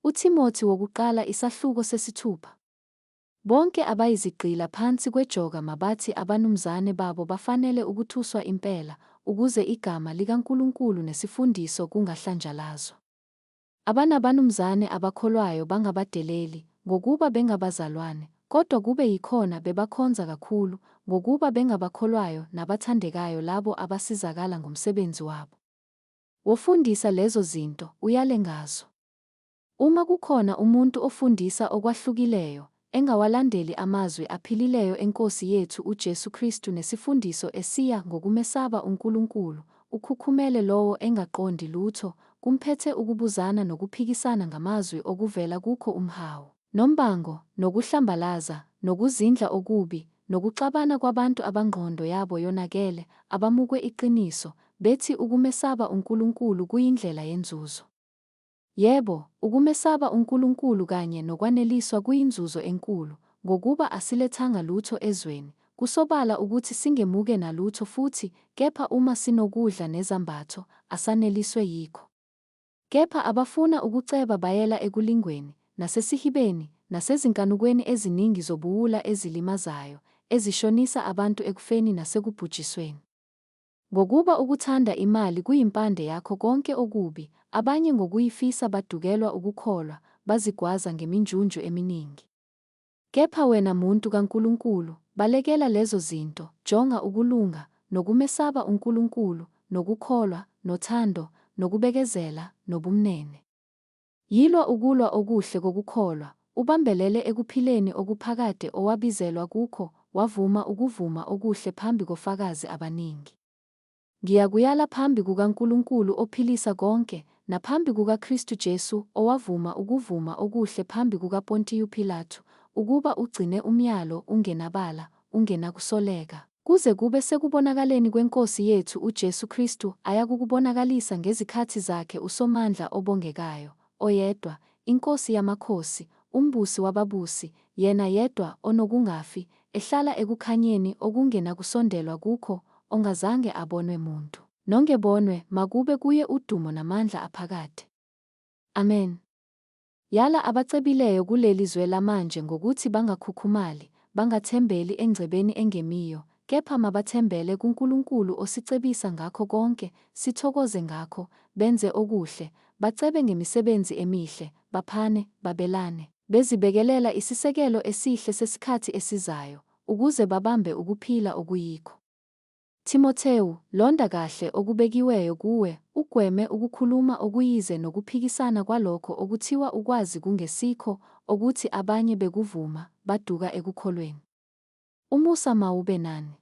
UThimothi wokuqala isahluko sesithupha. Bonke abayizigqila phansi kwejoka mabathi abanumzane babo bafanele ukutuswa impela, ukuze igama likaNkulunkulu nesifundiso kungahlanjalazwa. Abanabanumzane abakholwayo bangabadeleli, ngokuba bengabazalwane, kodwa kube yikhona bebakhonza kakhulu, ngokuba bengabakholwayo nabathandekayo labo abasizakala ngomsebenzi wabo. Wofundisa lezo zinto, uyale ngazo. Uma kukhona umuntu ofundisa okwahlukileyo, engawalandeli amazwi aphilileyo eNkosi yethu uJesu Kristu nesifundiso esiya ngokumesaba uNkulunkulu, ukhukhumele lowo engaqondi lutho, kumphethe ukubuzana nokuphikisana ngamazwi okuvela kukho umhawu, nombango, nokuhlambalaza, nokuzindla okubi, nokuxabana kwabantu abangqondo yabo yonakele, abamukwe iqiniso, bethi ukumesaba uNkulunkulu kuyindlela yenzuzo. Yebo, ukumesaba uNkulunkulu kanye nokwaneliswa kuyinzuzo enkulu, ngokuba asilethanga lutho ezweni, kusobala ukuthi singemuke nalutho futhi, kepha uma sinokudla nezambatho, asaneliswe yikho. Kepha abafuna ukuceba bayela ekulingweni, nasesihibeni, nasezinkanukweni eziningi zobuwula ezilimazayo, ezishonisa abantu ekufeni nasekubhujisweni. Ngokuba ukuthanda imali kuyimpande yakho konke okubi, abanye ngokuyifisa badukelwa ukukholwa, bazigwaza ngeminjunju eminingi. Kepha wena muntu kaNkulunkulu, balekela lezo zinto, jonga ukulunga, nokumesaba uNkulunkulu, nokukholwa, nothando, nokubekezela, nobumnene. Yilwa ukulwa okuhle kokukholwa, ubambelele ekuphileni okuphakade owabizelwa kukho, wavuma ukuvuma okuhle phambi kofakazi abaningi. Ngiyakuyala phambi kukaNkulunkulu ophilisa konke, naphambi kukaKristu Jesu owavuma ukuvuma okuhle phambi kukaPontiyu Pilatu, ukuba ugcine umyalo ungenabala, ungenakusoleka, kuze kube sekubonakaleni kweNkosi yethu uJesu Kristu ayakukubonakalisa ngezikhathi zakhe uSomandla obongekayo, oyedwa, iNkosi yamakhosi, uMbusi wababusi, yena yedwa onokungafi, ehlala ekukhanyeni okungenakusondelwa kukho, ongazange abonwe muntu, nongebonwe, makube kuye udumo namandla aphakade. Amen. Yala abacebileyo kuleli zwe lamanje ngokuthi bangakhukhumali, bangathembeli engcebeni engemiyo, kepha mabathembele kuNkulunkulu osicebisa ngakho konke, sithokoze ngakho, benze okuhle, bacebe ngemisebenzi emihle, baphane, babelane, bezibekelela isisekelo esihle sesikhathi esizayo, ukuze babambe ukuphila okuyikho. Thimothewu, londa kahle okubekiweyo kuwe, ugweme ukukhuluma okuyize nokuphikisana kwalokho okuthiwa ukwazi kungesikho, okuthi abanye bekuvuma, baduka ekukholweni. Umusa mawube nani.